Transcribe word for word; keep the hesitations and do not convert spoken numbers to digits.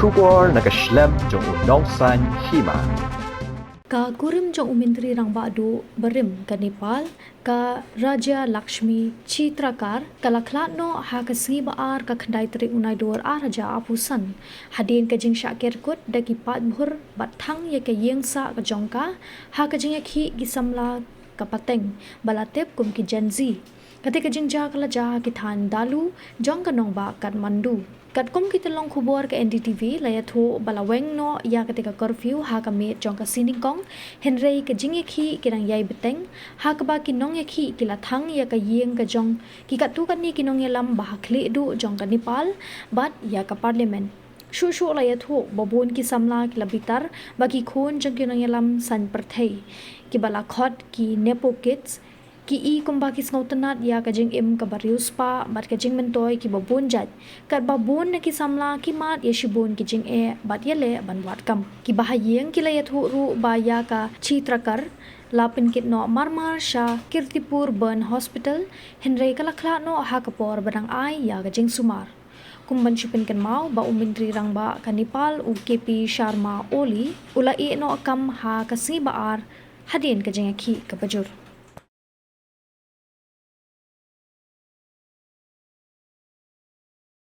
Khubor na ka shlem jong u Nongsaiñ Hima. Ka kurim jong u Myntri Rangbah Duh barim ka Nepal, ka Rajya Lakshmi Chitrakar, ka la khlad noh ha ka sngi ba ar ka khyndai tarik u Naidor ar hajar arphew san, hadien ka jingshah ker kut da ki paidbah bad thang ïa ka ïing sah ka jong ka ha ka jingïakhih ki samla ka pateng ba la tip kum ki Gen Z. Kata ka jingjia ka la jia ha ki thaiñ Dalu jong ka nongbah Kathmandu. Katkum ki tyllong khubor ka N D T V la ïathuh ba la weng noh ïa kata ka curfew ha ka miet jong ka sngi nyngkong, hynrei ka jingïakhih ki dang ïai bteng, ha kaba ki nongïakhih ki la thang ïa ka ïing ka jong ki katto katne ki nongïalam ba ha khlieh duh jong ka Nepal bad ïa ka Parliament. Shuh shuh la ïathuh ba bun ki samla ki la bitar ba ki khun jong ki nongïalam saiñ pyrthei, kiba la khot ki nepo kids, ki i kumba ki sngewtynnad ïa ka jingim kaba riewspah bad ka jingmyntoi kiba bun jait, katba bun na ki samla ki mad ïa shibun ki jingeh bad ïaleh ban wad kam. Kiba ha ïing ki la ïathuh ruh ba ïa ka Chitrakar la pynkit noh marmar sha Kirtipur Burn Hospital, hynrei ka la khlad noh ha ka por ba dang ai ïa ka jingsumar. Kum ban shu pynkynmaw ba u Myntri Rangbah ka Nepal u K P Sharma Oli u la ïeh noh kam ha ka sngi ba ar hadien ka jingïakhih kaba jur.